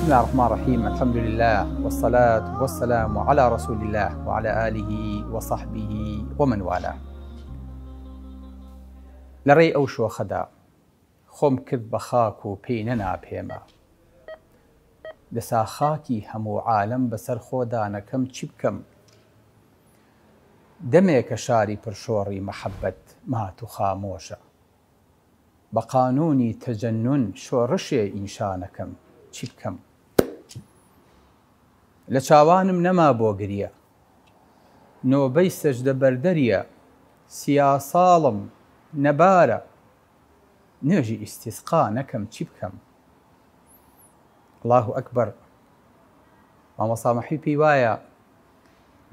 بسم الله الرحمن الرحیم الحمد لله والصلاة والسلام على رسول الله وعلى آله وصحبه ومن والاه. لە ڕێی ئەو شۆخەدا خۆم کرد بە خاک و پێی نەنا پێما. دەسا خاکی هەموو عالەم بەسەر خۆدا نەکەم چی بکەم؟ دەمێکە شاری پرشۆڕی مەحەبەت مات و خامۆشە. بە قانوونی تەجەنون شۆڕشێ ئینشا نەکەم چی بکەم؟ لە چاوانم نەما بۆ گریە. نۆبەی سەجدە بەردەریە. سیاساڵم نەبارە. نوێژی ئیستیسقا نەکەم چی بکەم؟ اللە اکبر مامۆستا مەحوی پێی وایە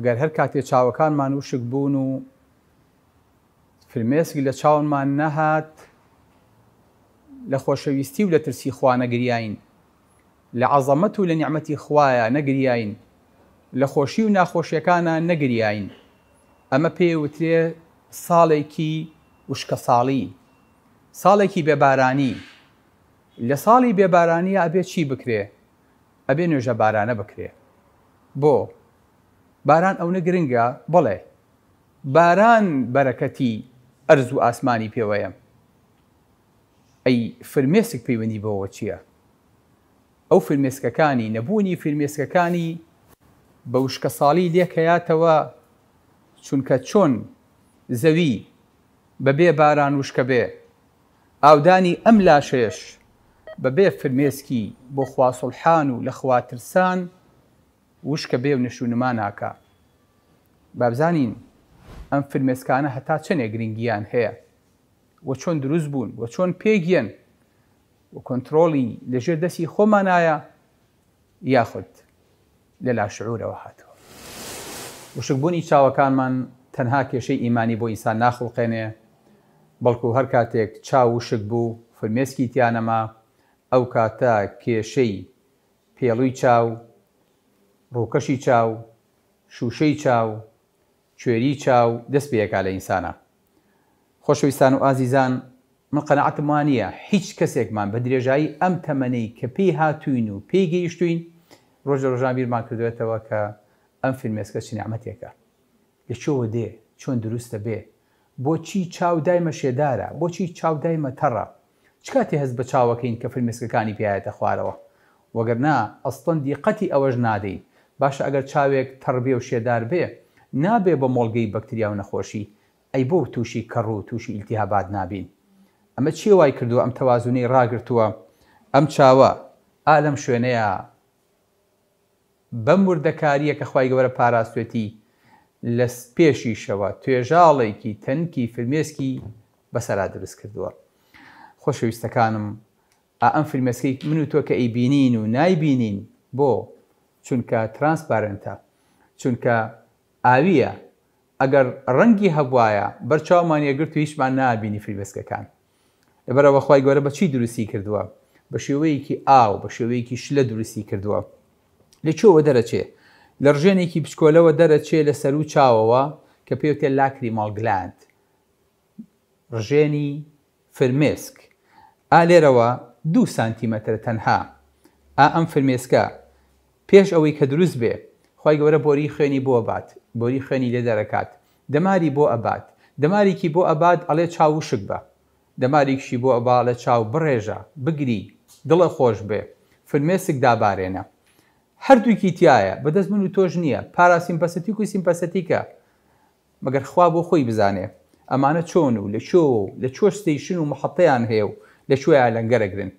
گەر هەر کاتێ چاوەکانمان وشک بوون و فرمێسک لە چاونمان نەهات لە خۆشەویستی و لە ترسی خوا نەگریاین لە عەزەمەت و لە نیعمەتی خوایا نەگریاین لە خۆشی و ناخۆشیەکانا نەگریاین ئەمە پێی وترێ ساڵێکی وشکەساڵی ساڵێکی بێبارانی لە ساڵی بێ بارانیا ئەبێ چی بکرێ؟ ئەبێ نوێژە بارانە بکرێ. بۆ؟ باران ئەونە گرنگە؟ بەڵێ. باران بەرەکەتی ئەرز و ئاسمانی پێوەیە. ئەی فرمێسک پەیوەندی بەوەوە چییە؟ ئەو فرمێسکەکانی، نەبوونی فرمێسکەکانی بە وشکەساڵی لێکەیاتەوە، چونکە چۆن زەوی بە بێ باران وشکە بێ، ئاودانی ئەم لاشەیەش بە بێ فرمێسکی بۆ خواسوڵحان و لە خوا ترسان وشکە بێ و نشونما ناکا. با بزانین ئەم فرمێسکانە هەتا چەنێ گرنگیان هەیە و چۆن دروست بوون و چۆن پێک یەن و کۆنترۆڵی لە ژێر دەستی خۆمانایە یاخود لە لاشعورەوە هاتووە. وشکبوونی چاوەکانمان تەنها کێشەی ئیمانی بۆ ئینسان ناخوڵقێنێ، بەڵکو هەر کاتێک چاو وشک بوو فرمێسکی تیا نەما، ئەو کاتە کێشەی پێڵوی چاو، ڕووکەشی چاو، شووشەی چاو، کوێری چاو دەست پێ ئەکا لە ئینسانا. خۆشەویستان و ئازیزان من قەناعەتم وا نییە هیچ کەسێکمان بە درێژایی ئەم تەمەنەی کە پێی هاتووین و پێی گەیشتووین ڕۆژ لە ڕۆژان بیرمان کردوێتەوە کە ئەم فرمێسکە چ نیعمەتێکە، لە کوێوە دێ، چۆن دروست دەبێ، بۆچی چاو دایمە شێدارە، بۆچی چاو دایمە تەڕە، چ کاتێ هەست بە چاوەکەین کە فرمێسکەکانی پیایەتە خوارەوە، وەگەرنا ئەسڵەن دیقەتی ئەوەش نادەین، باشە ئەگەر چاوێک تەڕ بێ و شێدار بێ نابێ بە مۆڵگەی بەکتریا و نەخۆشی، ئەی بۆ تووشی کەڕوو و تووشی ئیلتیهابات نابین؟ ئەمە چیە وای کردووە ئەم تەوازونەی ڕاگرتووە ئەم چاوە ئا لەم شوێنەیا بەم وردەکاریە کە خوای گەورە پاراستوێتی لە پێشیشەوە توێژاڵێکی تەنکی فرمێسکی بەسەرا دروست کردووە خۆشەویستەکانم ئا ئەم فرمێسکەی من و تۆ کە ئەیبینین و نایبینین بۆ چونکە ترانسپارنتە چونکە ئاویە ئەگەر ڕەنگی هەبوایە بەر چاومان یەگرت و هیچمان نابینی فرمێسکەکان لەبەرئەوە خوای گەورە بە چی دروستی کردووە؟ بە شێوەیەکی ئاو، بە شێوەیەکی شلە دروستی کردووە. لە کوێوە دەرەچێ؟ لە ڕژێنێکی بچکۆلەوە دەرەچێ لە سەروو چاوەوە کە پێوتێ lacrimal gland، ڕژێنی فرمێسک. ئا لێرەوە دوو سانتیمەترە تەنها. ئا ئەم فرمێسکە پێش ئەوەی کە دروست بێ خوای گەورە بۆری خوێنی بۆ ئەبات، بۆری خوێنی لێ دەرەکات، دەماری بۆ ئەبات، دەماریکی بۆ ئەبات ئەڵێ چاو وشک بە، دەماریکشی بۆ ئەبا ئەڵێ چاو بڕێژە، بگری، دڵت خۆش بێ، فرمێسک دابارێنە. هەردووکی تیایە، بەدەست من و تۆش نییە، پاراسیمپەسەتیک و سیمپەسەتیکە. مەگەر خوا بۆ خۆی بزانێ ئەمانە چۆن و لە کوێوە و لە کوێش ستەیشن و محەتەیان هەیە و لە کوێیا لەنگەر ئەگرن.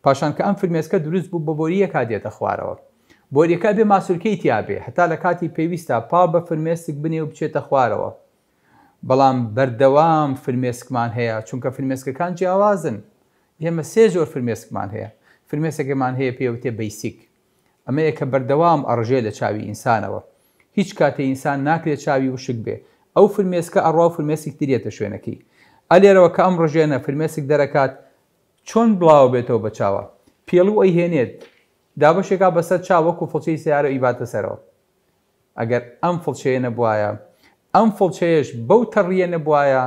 پاشان کە ئەم فرمێسکە دروست بوو بە بۆرییەکا دێتە خوارەوە. بۆرییەکە ئەبێ ماسولکەی تیا بێ هەتا لە کاتی پێویستا پاڵ بە فرمێسک بنێ و بچێتە خوارەوە. بەڵام بەردەوام فرمێسکمان هەیە چونکە فرمێسکەکان جیاوازن. ئێمە سێ جۆر فرمێسکمان هەیە. فرمێسکێکمان هەیە پێی ئەوتێ basic. ئەمەیە کە بەردەوام ئەڕژێ لە چاوی ئینسانەوە. هیچ کاتێ ئینسان ناکرێ چاوی وشک بێ. ئەو فرمێسکە ئەڕوا و فرمێسک تر یەتە شوێنەکەی. ئە لێرەوە کە ئەم ڕژێنە فرمێسک دەرەکات چۆن بڵاوە بێتەوە بە چاوا؟ پێڵوو ئەیهێنێت دابەشێکا بەسەر چاو وەکو فڵچەی سەیارە ئەیباتە سەرەوە. ئەگەر ئەم فڵچەیە نەبوایە، ئەم فڵچەیەش بەو تەڕییە نەبوایە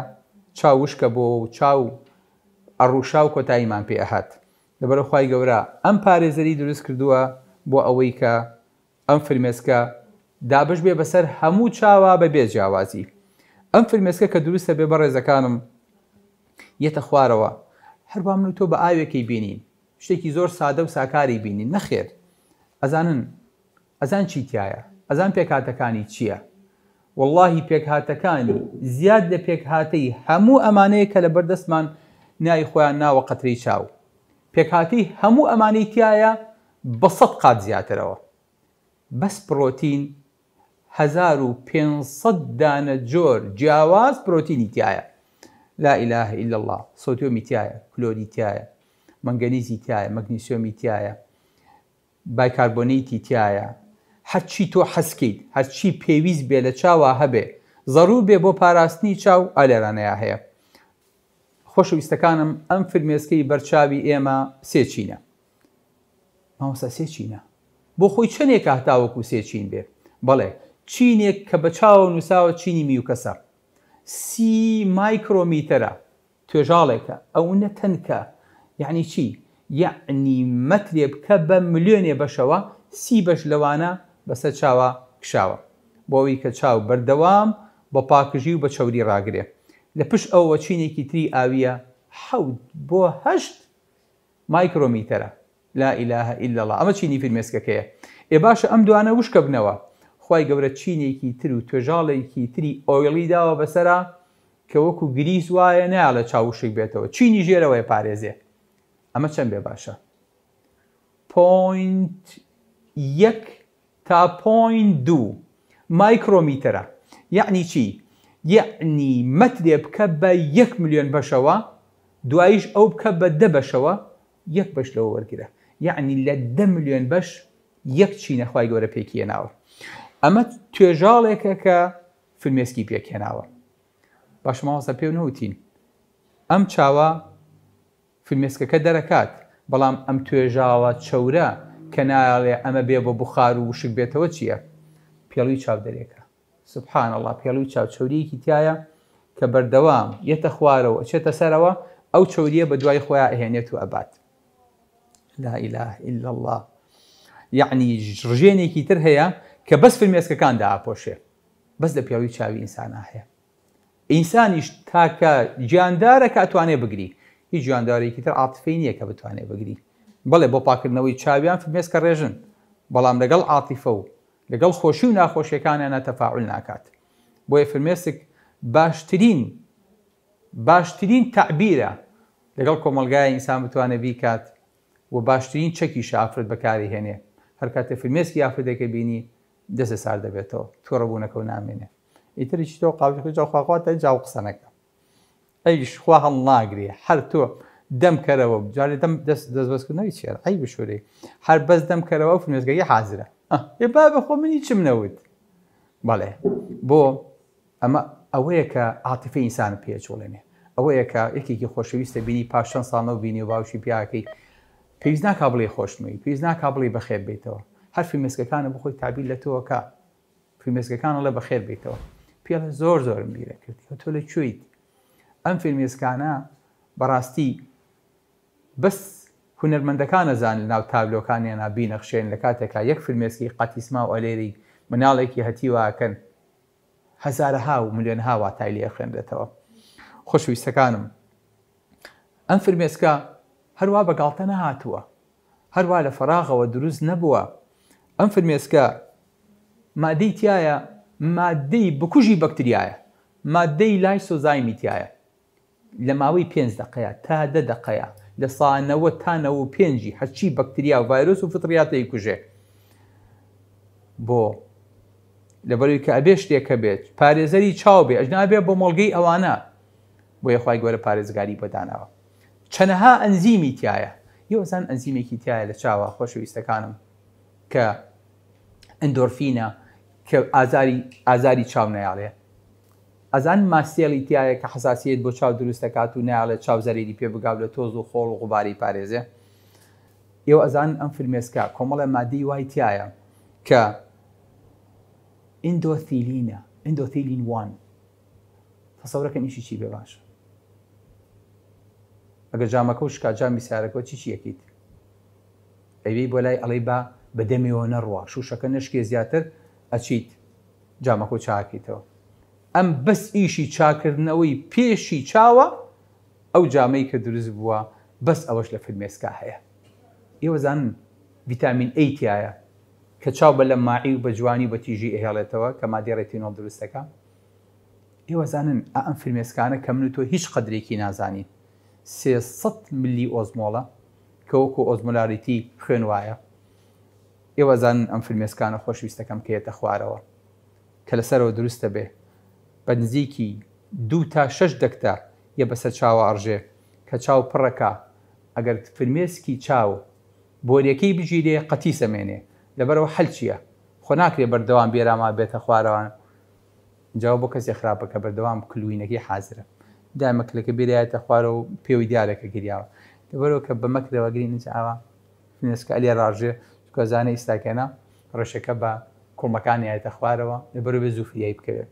چاو وشکە بۆوە و چاو ئەڕووشا و کۆتاییمان پێ ئەهات. لەبەرئەوە خوای گەورە ئەم پارێزەری دروست کردووە بۆ ئەوەی کە ئەم فرمێسکە دابەش بێ بەسەر هەموو چاوا بە بێ جیاوازی. ئەم فرمێسکە کە دروست ئەبێ بەڕێزەکانم یەتە خوارەوە هەروا من و تۆ بە ئاوێکەی بینین شتێکی زۆر سادە و ساکاری بینین نەخێر ئەزانن ئەزان چی تیایە ئەزان پێکهاتەکانی چییە وەڵاهی پێکهاتەکانی زیاد لە پێکهاتەی هەموو ئەمانەیە کە لەبەر دەستمان ناوی خۆیان ناوە قەترەی چاو پێکهاتەی هەموو ئەمانەی تیایە بە سەت قات زیاترەوە بەس پڕۆتین 1500 دانە جۆر جیاواز پرۆتینی تیایە لا اله الا اللە سۆدیۆمی تیایە کلۆری تیایە مەنگەنیزی تیایە مەگنیسیۆمی تیایە بایکاربۆنەیتی تیایە هەرچی تۆ حەزکەیت هەرچی پێویست بێ لە چاوا هەبێ زەرور بێ بۆ پاراستنی چاو ئا لێرانەیا هەیە خۆشەویستەکانم ئەم فرمێسکەی بەرچاوی ئێمە سێ چینە مامۆستا سێ چینە بۆ خۆی چەنێکە هەتاوەکو سێ چین بێ بەڵێ چینێک کە بە چاوە نووساوە چینی میوکەسە سی مایکرۆمیتەرە توێژاڵێکە ئەونە تەنکە یەعنی چی؟ یەعنی مەترێ بکە بە ملیۆنێ بەشەوە سی بەش لەوانە بەسەر چاوا کشاوە بۆ ئەوی کە چاو بەردەوام بە پاکژی و بە چەوری ڕاگرێ لە پشت ئەوەوە چینێکی تری ئاویە حەوت بۆ هەشت مایکرۆمیتەرە لا الە الا اللە ئەمە چینی فرمێسکەکەیە ئێ باشە ئەم دوانە وشکە بنەوە خوای گەورە چینێکی تر و توێژاڵێکی تری oil ی داوە بەسەرا کە وەکو گریس وایە نایەڵێ چاو وشک بێتەوە چینی ژێرەوەی پارێزێ ئەمە چەند بێ باشە point یەک تا point دوو مایکرۆمیتەرە یەعنی چی؟ یەعنی مەترێ بکە بە یەک ملیۆن بەشەوە دواییش ئەو بکە بە دە بەشەوە یەک بەش لەوە وەرگرە یەعنی لە دە ملیۆن بەش یەک چینە خوای گەورە پێکی هێناوە ئەمە توێژاڵێکە کە فرمێسکی پێک هێناوە باش مامۆستا پێو نەوتین ئەم چاوە فرمێسکەکە دەرەکات، بەڵام ئەم توێژاوە چەورە کە نایەڵێ ئەمە بێ بە بوخار و وشک بێتەوە چییە؟ پێڵوی چاو دەرێکە. سبحان اللە پێڵوی چاو چەورییەکی تیایە کە بەردەوام یەتە خوارەوە ئەچێتە سەرەوە، ئەو چەورییە بە دوای خۆیا ئەهێنێت و ئەبات. لا اله الا اللە یەعنی ڕژێنێکی تر هەیە کە بەس فرمێسکەکان دائەپۆشێ، بەس لە پێڵوی چاوی ئینسانا هەیە. ئینسانیش تاکە گیاندارە کە ئەتوانێ بگری، هیچ گیاندارێکی تر عاتیفەی نییە کە بتوانێ بگری. بەڵێ بۆ پاکردنەوەی چاویان فرمێسکە ڕێژن، بەڵام لەگەڵ عاتیفە و لەگەڵ خۆشی و ناخۆشیەکانیانا تەفاعول ناکات. بۆیە فرمێسک باشترین باشترین تەعبیرە لەگەڵ کۆمەڵگای ئینسان بتوانێ بیکات و باشترین چەکیشە ئافرەت بەکاری هێنێ. هەرکاتێ فرمێسکی ئافرەتێکە بینی دەستت سارد دەبێتەوە، توڕەبوونەکەو نامێنێ. ئیتر هیچ تۆ قاوچەکە جا خوا خوا جا قسە نەکە ئەیش خوا هەڵناگرێ هەر تۆ دەم کەرەوە جارێ دەم دەست دەست بەسکردنەوەی چیە ئەی بشورەی هەر بەس دەم کەرەوە فرمێسکەکەی حازرە ئێ بابە خۆ من هیچم نەوت بەڵێ بۆ ئەمە ئەوەیە کە عاتیفەی ئینسان پێچوڵێنێ ئەوەیە کە یەکێکی خۆشەویستە بینی پاش چەند ساڵ نەو بینی و باوشی پیاکەی پێویست ناکا بڵێ خۆشمەوی پێویست ناکا بڵێ بەخێر بیتەوە هەر فرمێسکەکانە بخۆی تابیل لە تۆکە فرمێسکەکان ئەڵێ بەخێر بێیتەوە پێڵێ زۆر زۆرم بیرە کردی تۆ لە کوێیت ئەم فرمێسکانە بەڕاستی بەس هونەرمەندەکان ئەزان لەناو تابلۆکانیانا بینەخشێن لە کاتێکا یەک فرمێسکی قەتیسما و ئەلێری مناڵێکی هەتیوە ئەکەن هەزارەها و ملیۆنها واتای لێ ئەخوێنرێتەوە خۆشەویستەکانم ئەم فرمێسکە هەروا بە گاڵتە نەهاتووە هەروا لە فەراغەوە دروست نەبووە ئەم فرمێسکە مادەی تیایە مادەی بکوژی بەکتریایە مادەی لایسۆزایمی تیایە لە ماوەی پێنج دەقەیا تا دە دەقەیا لە سا 90 تا 95 ی هەرچی بەکتریا و ڤایرۆس و فطریاتە ئەیکوژێ بۆ لەبەروی کە ئەبێ شتێک هەبێت پارێزەری چاو بێ ئەژنا بێ بۆ مۆڵگەی ئەوانە بۆیە خوای گەورە پارێزگاری بۆ داناوە چەنەها ئەنزیمی تایە یۆزان ئەنزیمێکی تایە لە چاوە خۆشەویستەکانم کە ئەندۆرفینە کە ئازاری ئازاری چاو نایاڵێ ئەزان mast cell ی تایە کە حساسیت بۆ چاو دروست دەکات و نایاڵێ چاو زەرەری پێ بگا و لە تۆز و خۆڵ و غوباری پارێزێ ئێوە ئەزان ئەم فرمێسکە کۆمەڵە مادەی وای تایە کە ئیندۆثیلینە endothelin one تەسەورەکەن ئیشی چی بێ باشە ئەگەر جامەکە و شکا جامی سیارەکەەوە چی چیەکەیت ئەیبەی بۆ لای ئەڵێی با بە دەمێوە نەڕوا شوشەکە نەشکێ زیاتر ئەچیت جامەکەو چاکەیتەوە ئەم بەس ئیشی چاکردنەوەی پێشی چاوە ئەو جامەی کە دروست بووە بەس ئەوەش لە فرمێسکا هەیە ئێوە زانن ڤیتامین A تیایە کە چاو بە لەماعی و بە جوانی و بە تیژی ئەهێڵێتەوە کە مادەی ڕێتینۆڵ دروست دەکا ئێوە زانن ئا ئەم فرمێسکانە کە من و تۆ هیچ قەدرێکی نازانین 300 ملی ئۆزمۆڵە کە وەکو ئۆزمۆلاریتی خوێن وایە ئێوە زانن ئەم فرمێسکانە خۆشویستەکەم کە یەتە خوارەوە کە لەسەرەوە دروستە بێ بە نزیکی دوو تا شەش دەکتە یە بەسەر چاوە ئەڕژێ کە چاو پڕەکا ئەگەر فرمێسکی چاو بۆریەکەی بگیرێ قەتیس ئەمێنێ لەبەرئەوە حەل چیە خۆ ناکرێ بەردەوام بێراما بێتە خوارەوە جا بۆ کەسێ خراپە کە بەردەوام کلوینەکەی حازرە دایمە کلەکە بێرایەتە خوارەوە و پێوەی دیارە کە گریاوە لەبەرئەوە کە بە مەکرەوە گرین ئینجا ئاوا فرمێسکە ئەلێ ڕاژێ چونکە زانێ ئیستاکێنە ڕێشەکە بە کوڵمەکانی ئایەتە خوارەوە لەبەرئەوە بێ زوو فریای بکەوێ.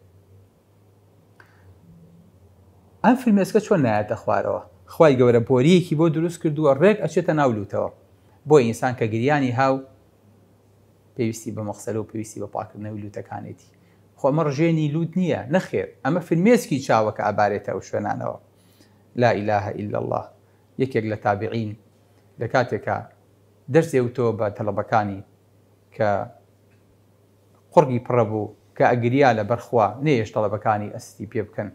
ئەم فرمێسکە چۆن نایەتە خوارەوە؟ خوای گەورە بۆریەکی بۆ دروست کردووە ڕێک ئەچێتە ناو لوتەوە بۆیە ئینسان کە گریانی هاو پێویستی بە مەغسەلە و پێویستی بە پاکردنەوەی لوتەکانێتی خۆ ئەمە ڕژێنی لوت نییە نەخێر ئەمە فرمێسکی چاوە کە ئەبارێتە ئەو شوێنانەوە لا اله الا الله یەکێک لە تابعین لە کاتێکا دەرسێ وتەوە بە تەلەبەکانی کە قوڕگی پڕە بوو کە ئەگریا لە بەر خوا نەیەشت تەڵەبەکانی ئەستی پێ بکەن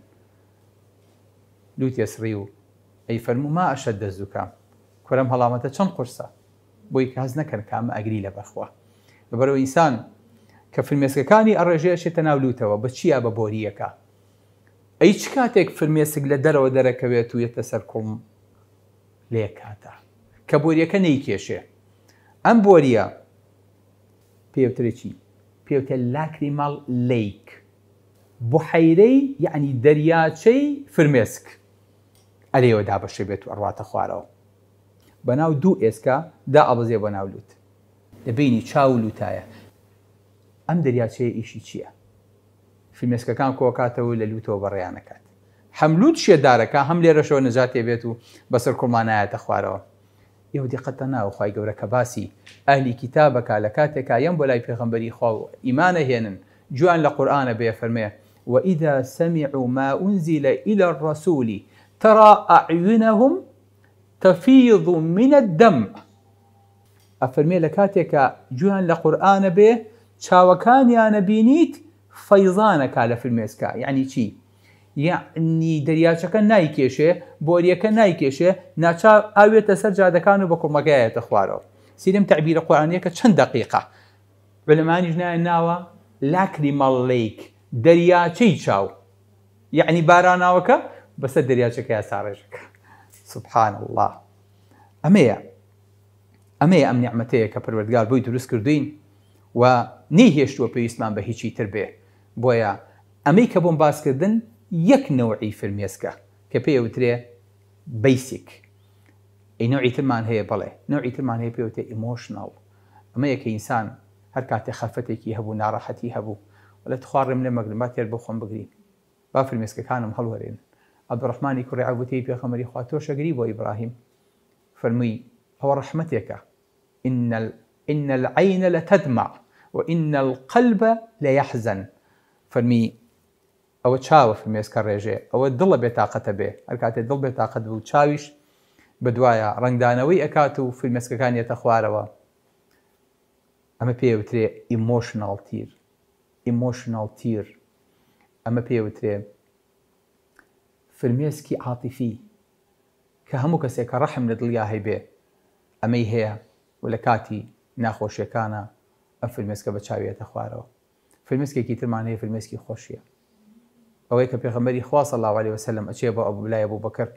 لوتێ سڕی و ئەی فەرموو ما اشد الزکام کورە ئەم هەڵامەتە چەند قورسە بۆی کە هەست نەکەن کە ئەمە ئەگری لە بەر خوا لەبەرئەوە ئینسان کە فرمێسکەکانی ئەڕێژێ ئەچێتە ناو لوتەوە بە چیا بە بۆرییەکە ئەی چ کاتێک فرمێسک لە دەرەوە دەرەکەوێت و یەتە سەر کوڵم لێ کاتە کە بۆریەکە نەیکێشێ ئەم بۆریە پێوترێ چی؟ پێوتێ Lacrimal Lake، بوحەیرەی یەعنی دەریاچەی فرمێسک ئەلێوە دابەشێ بێت و ئەڕواتە خوارەوە بەناو دوو ئێسکا دائەبەزێ بۆ ناو لوت. لە بەینی چاو و لوتایە. ئەم دەریاچەیە ئیشی چیە؟ فرمێسکەکان کۆکاتەوە و لە لوتەوە بەڕێیان ئەکات. هەم لوت شێدارەکا هەم لێرەشەوە نەجاتێ بێت و بەسەر کوڵما نایەتە خوارەوە. ئێوە دیقەتتان ناوە خوای گەورە کە باسی ئەهلی کیتاب ئەکا لە کاتێکا یەن بۆ لای پێغەمبەری خوا و ئیمان ئەهێنن گوێیان لە قورئان ئەبێ ئەفەرمێ وإذا سمعوا ما أنزل إلى الرسول ترى أعينهم تفیض من الدمع ئەفەرمێ لە کاتێکا گوێیان لە قورئان ئەبێ چاوەکانیان ئەبینیت فەیزان ئەکا لە فرمێسکا یەعنی چی؟ یەعنی دەریاچەکە نایکێشێ، بۆریەکە نایکێشێ، ناچار ئاوێتە سەر جادەکان و بە کوڵمەکەیا یەتە خوارەوە. سەیری ئەم تەعبیرە قورئانییە کە چەند دەقیقە. عولەمایانیش ناویان ناوە Lacrimal Lake، دەریاچەی چاو. یەعنی باراناوەکە بەسەر دەریاچەکەیا ساڕێژەکە. سبحان اللە. ئەمەیە ئەمەیە ئەم نیعمەتەیە کە پەروەردگار بۆی دروست کردووین و نەیهێشتووە پێویستمان بە هیچی تر بێ. بۆیە ئەمەی کە بۆم باس کردن یەک نەوعی فرمێسکە کە پێی ئەوترێ Basic ئەی نەوعی ترمان هەیە بەڵێ نەوعی ترمان هەیە پێی ئەوترێ Emotional ئەمەیە کە ئینسان هەر کاتێ خەفەتێکی هەبوو ناڕەحەتی هەبوو ئەڵێ تخوا ڕێم لێ مەگرن با تێر بۆ خۆم بگریم با فرمێسکەکانم هەڵوەرێنن عەبدوڕەحمانی کوڕی عەوف وتی ئەی پێغەمبەری خوا تۆش ئەگری بۆ ئیبراهیم فەرمووی ئەوە ڕەحمەتێکە ان العین لتدمع وان القلب لیحزن فەرمی ئەوە چاوە فرمێسکە ڕێژێ ئەوە دڵە بێتاقەتە بێ هەر کاتێ دڵ بێتاقەت بوو چاویش بەدوایە ڕەنگدانەوەی ئەکات و فرمێسکەکان یەتە خوارەوە ئەمە پێی ئەوترێ emotional tear emotional tear ئەمە پێی ئەوترێ فرمێسکی عاتیفی کە هەموو کەسێک کە ڕەحم لە دڵیا هەیبێ ئەمەی هەیە و لە کاتی ناخۆشیەکانا ئەم فرمێسکە بە چاوی یەتە خوارەوە. فرمێسکێکی ترمان هەیە فرمێسکی خۆشیە. ئەوەیە کە پێغەمبەری خوا صلی اللە علیە وسلم ئەچێ بۆ ئەبو لای ئەبو بەکر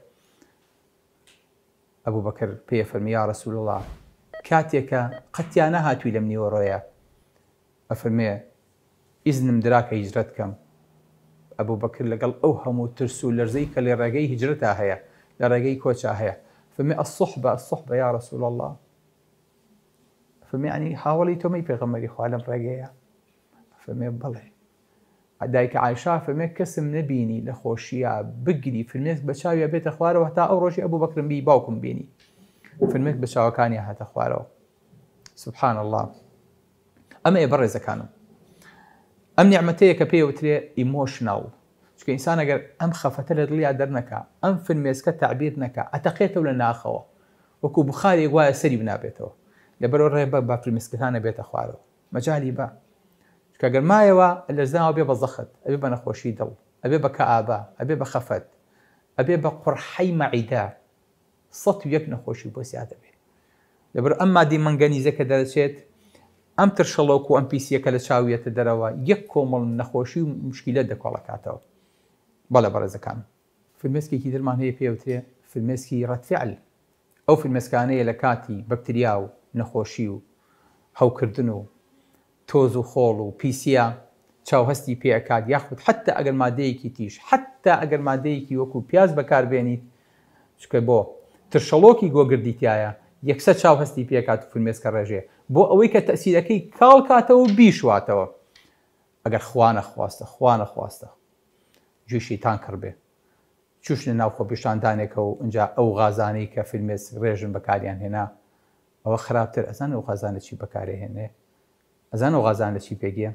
ئەبو بەکر پێی ئەفەرمی یا رسول اللە کاتێکە قەت تیا نەهاتووی لەم نیوەڕۆیە ئەفەرمێ ئیزنم درا کە هیجرەت کەم. ئەبوبەکر لەگەڵ ئەو هەموو ترس و لەرزەی کە لە ڕێگەی هیجرەتا هەیە، لە ڕێگەی کۆچا هەیە، فەرمی، الصحبە، الصحبە یا رسول اللە. فەرمی، یەعنی هاوەڵی تۆمەی پێغەمبەری خوا لەم ڕێگەیە؟ فەرمی، بەڵێ. دایکە عایشە فەرمی، کەسم نەبینی لە خۆشییا بگری، فرمێسک بە چاویا بێتە خوارەوە هەتا ئەو ڕۆژەی ئەبوبەکرم بی باوکم بینی. فرمێسک بە چاوەکانیا هاتە خوارەوە. سبحان اللە. ئەمەیە بەڕێزەکانم ئەم نیعمەتەیە کە پێی وترێ emotional. چونکە ئینسان ئەگەر ئەم خەفەتە لە دڵیا دەرنەکا، ئەم فرمێسکە تەعبیر نەکا، ئەتەقێتەوە لە ناخەوە، وەکو بوخارێک وایە سەری بنابێتەوە. لەبەرئەوە ڕێ بە با فرمێسکەکان ئەبێتە خوارەوە. مەجالی بە. چونکە گەر مایەوە لەرزاوە ئەبێ بە زەخت، ئەبێ بە نەخۆشی دڵ، ئەبێ بە کەئابە، ئەبێ بە خەفەت، ئەبێ بە قوڕحەی مەعیدە، 101 نەخۆشی بۆ زیاد ئەبێ. لەبەر ئەم مادەی مەنگەنیزە کە دەرەچێت، ئەم ترشەڵۆک و ئەم پیسییە کە لە چاو یەتە دەرەوە، یەک کۆمەڵ نەخۆشی و موشکیلە دەکۆڵەکاتەوە. بەڵێ بەڕێزەکانم. فرمێسکێکی ترمان هەیە پێی ئەوترێ فرمێسکی ڕەد فعل. ئەو فرمێسکانەیە لە کاتی بەکتریا و نەخۆشی و هەوکردن و تۆز و خۆڵ و پیسیە چاو هەستی پێ ئەکات یاخود حەتتا ئەگەر مادەیەکی تیژ حەتتا ئەگەر مادەیەکی وەکو پیاز بەکار بێنیت چونکە بۆ ترشەڵۆکی گۆگردی تیایە یەکسەر چاو هەستی پێ ئەکات و فرمێسکە ڕێژێ بۆ ئەوەی کە تەئسیرەکەی کاڵ کاتەوە و بیشواتەوە ئەگەر خوا نەخواستە خوا نەخواستە گوێی شەیتان کڕ بێ چوشنە ناو خۆپیشاندانێکەوە و ئینجا ئەو غازانەی کە فرمێسک ڕێژن بەکاریان هێنا ئەوە خراپتر ئەزان ئەو غازانە چی بەکارێهێنێ ئەزان ئەو غازانە لە چی پێک یە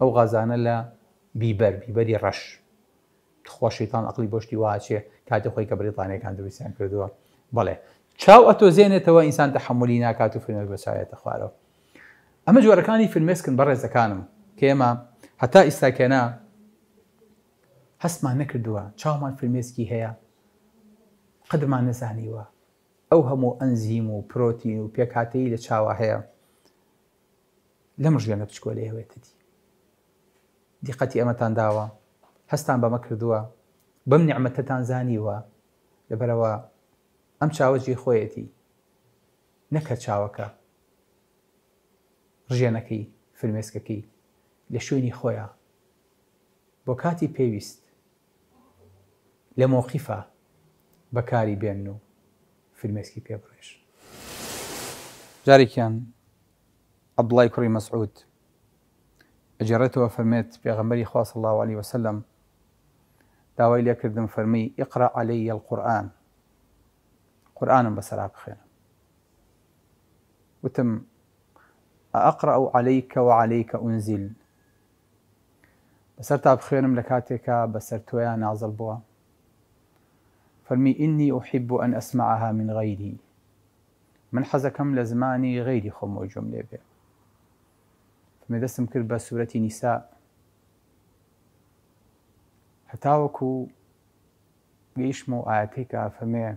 ئەو غازانە لە بیبەر بیبەری ڕەش تخوا شەیتان ئەقلی بۆ شتی وا ئەچێ کاتی خۆی کە بریتانیەکان دروستیان کردووە بەڵێ چاو ئەتۆزێنێتەوە ئینسان تەحەمولی ناکات و فرمێسک بە چاوێتە خوارەوە ئەمە جۆرەکانی فرمێسکن بەڕێزەکانم کە ئێمە هەتا ئیستاکێنە هەستمان نەکردووە چاومان فرمێسکی هەیە قەدرمان نەزانیوە ئەو هەموو ئەنزیم و پرۆتین و پێکهاتەی لە چاوا هەیە لەم ڕژێنە بچکۆلەیە وێتە دی. دیقەتی ئەمەتان داوە؟ هەستان بەمە کردووە؟ بەم نیعمەتەتان زانیوە؟ لەبەرئەوە ئەم چاوە جێی خۆیەتی نەک هەر چاوەکە، ڕژێنەکەی، فرمێسکەکەی لە شوێنی خۆیا بۆ کاتی پێویست لە مۆقیفا بەکاری بێنن و فرمێسکی پێ بڕێژن. جارێکیان عەبدوڵای کوڕی مەسعود ئەگێڕێتەوە فەرمێت پێغەمبەری خوا صلی اللە علیە وسلم داوای لێکردم فەرمی اقرأ علی القرآن قورئانم بەسەرا بخوێنە وتم أأقرأ عليك وعليك أنزل بەسەرتا بخوێنم لە کاتێکا بەسەر تۆیا نازڵ بووە؟ فەرمی إنی أحب أن أسمعها من غیری من حەزەکەم لە زمانی غەیری خۆمەوە گوێم لێ بێ. فەرمی دەستم کرد بە سورەتی نیساء هەتاوەکو گەیشتمەوە ئایەتەی کە فەرمێ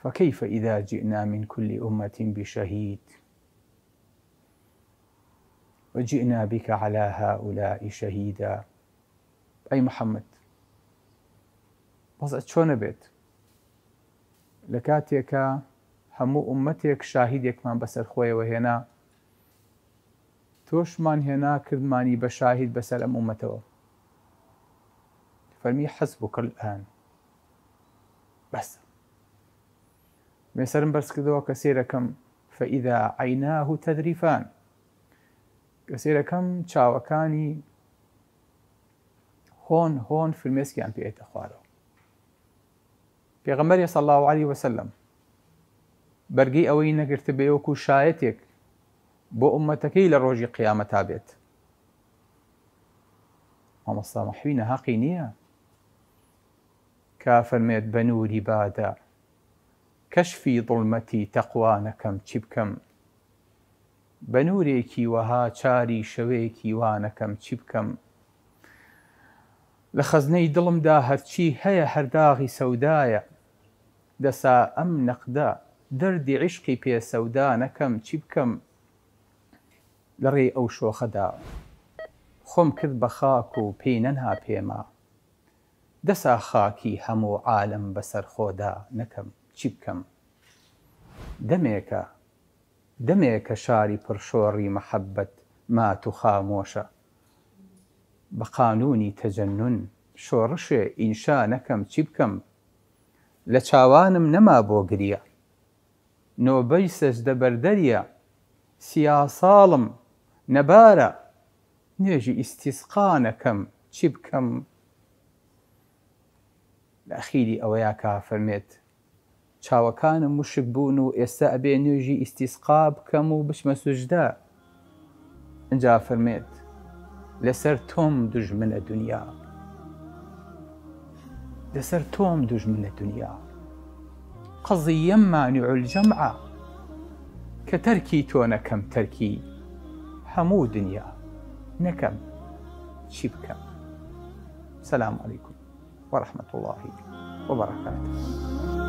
فكيف إذا جئنا من كل أمة بشهيد وجئنا بک علی هؤلاء شهیدا ئەی محمد وەزعت چۆنە بێت لە کاتێکا هەموو ئوممەتێک شاهیدێکمان بەسەر خۆیەوە هێنا تۆشمان هێنا کردمانی بە شاهید بەسەر ئەم ئوممەتەوە فەرمی حسبک الآن بەسە مێ سەرم بەرز کردەوە کە سەیرەکەم فإذا عیناه تذرفان کە سەیرەکەم چاوەکانی هۆن هۆن فرمێسکیان پێێتە خوارەوە پێغەمبەری صلی الله علیه وسلم بەرگەی ئەوەی نەگرتبێ وەکو شایەتێک بۆ ئومەتەکەی لە ڕۆژی قیامەتا بێت مامۆستا مەحوی نەهەقی نییە کە فەرمێت بە نوری بادە کەشفی زوڵمەتی تەقوا نەکەم چی بکەم بە نورێکی وەها چاری شەوێکی وا نەکەم چی بکەم لە خەزنەی دڵمدا هەرچی هەیە هەر داغی سەودایە دەسا ئەم نەقدە دەردی عیشقی پێ سەودا نەکەم چی بکەم لە ڕێی ئەو شۆخەدا خۆم کرد بە خاک و پێی نەنا پێما دەسا خاکی هەموو عالەم بەسەر خۆدا نەکەم چی بکەم دەمێکە دەمێکە شاری پڕ شۆڕی مەحەبەت مات و خامۆشە بە قانوونی تەجەنون شۆڕشێ ئینشا نەکەم چی بکەم لە چاوانم نەما بۆ گریە نۆبەی سەجدە بەردەریە سیاساڵم نەبارە نوێژی ئیستیسقا نەکەم چی بکەم؟ لە ئەخیری ئەوەیا کە ئەفەرمێت، چاوەکانم وشک بوون و ئێستا ئەبێ نوێژی ئیستیسقا بکەم و بچمە سوجدە. ئینجا فەرمێت لەسەر تۆم دوژمنە دنیا لەسەر تۆم دوژمنە دنیا قەزیەم مانع الجەمعە کە تەرکی تۆ نەکەم تەرکی هەموو دنیا نەکەم چی بکەم سلام علیکم ورحمة اللە وبرکاته.